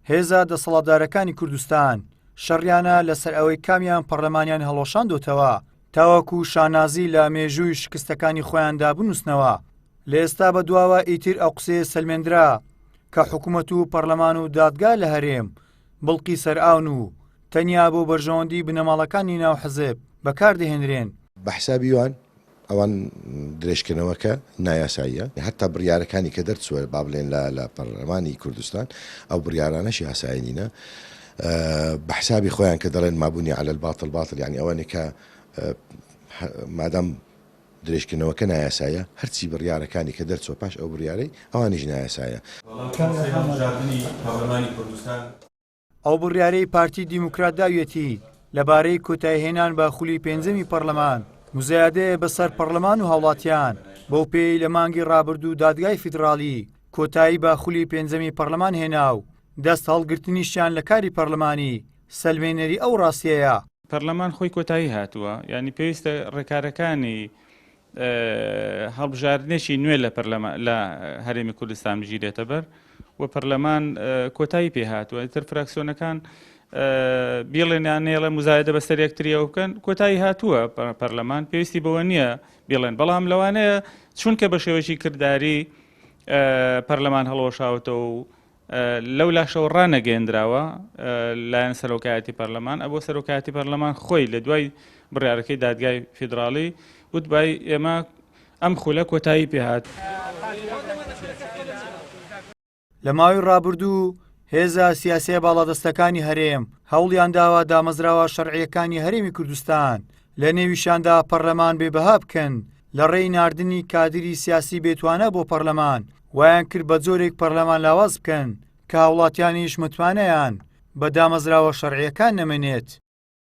هێزە دەسەڵاتدارەکانی کوردستان شەڕیانە لەسەر ئەوەی کامیان پەڕلەمانیان هەڵوەشاندۆتەوە تاوەکو شانازی لە مێژووی شکستەکانی خۆیاندا بنووسنەوە. لە ئێستا بەدواوە ئیتر ئەو قسەیە سەلمێندرا کە حکومەت و پەڕلەمان و دادگا لە هەرێم بڵقی سەرئاون و تەنیا بۆ بەرژەوەندی بنەماڵەکانی ناو حزب بەکاردەهێنرێن. بە حسابی وان ئەوان درێژکردنەوەکە نایاساییە، هەتا بڕیارەکانی کە دەرچووە با بڵێن لە لە پەرلەمانی کوردستان ئەو بڕیارانەش یاسایی نینە بە حسابی خۆیان کە دەڵێن مابوونی علی الباطل باطل یعنی ئەوانێ کە مادام درێژکردنەوەکە نایاسایە هەرچی بڕیارەکانی کە دەرچووە پاش ئەو بڕیارەی ئەوانیش نایاسایە. بەڵام پرۆسەی هەڵبژاردنی پەرلەمانی کوردستان. ئەو بڕیارەی پارتی دیموکرات داویەتی لەبارەی کۆتاییهێنان بە خولی پێنجەمی پەرلەمان، موزایەدەیە بەسەر پەرلەمان و هاوڵاتیان، بەو پێیەی لە مانگی ڕابردوو دادگای فیدڕاڵی کۆتایی بە خولی پێنجەمی پەرلەمان هێنا و دەست هەڵگرتنیشیان لە کاری پەرلەمانی سەلمێنەری ئەو ڕاستیەیە. پەرلەمان خۆی کۆتایی هاتووە، یانی پێویستە ڕێکارەکانی هەڵبژاردنێکی نوێ لە پەرلەمان لە هەرێمی کوردستان بگیرێتە بەر و پەرلەمان کۆتایی پێ هاتووە ئیتر فراکسیۆنەکان بیڵێن یان نێڵێ مزایدە بەسەر یەکتریەوە بکەن کۆتایی هاتووە پەرلەمان پێویستی بەوە نییە بیڵێن بەڵام لەوانەیە چونکە بە شێوەیەکی کردداری پەرلەمان هەڵوەشاوەتەوە و لەو لاشەوە ڕانەگەیەندراوە لایەن سەرۆکایەتی پەرلەمان ئەبۆ سەرۆکایەتی پەرلەمان خۆی لە دوای بڕیارەکەی دادگای فیدراڵی وتبای ئێمە ئەم خولە کۆتایی پێهات. لە ماوەی ڕابردوو هێزە سیاسیە باڵادەستەکانی هەرێم هەوڵیانداوە دامەزراوە شەرعیەکانی هەرێمی کوردستان لە نێویشاندا پەرلەمان بێ بەها بکەن لە ڕێی ناردنی کادری سیاسی بێتوانە بۆ پەرلەمان وایان کرد بە جۆرێک پەرلەمان لاواز بکەن کە هاوڵاتیانیش متمانەیان بە دامەزراوە شەرعیەکان نەمێنێت.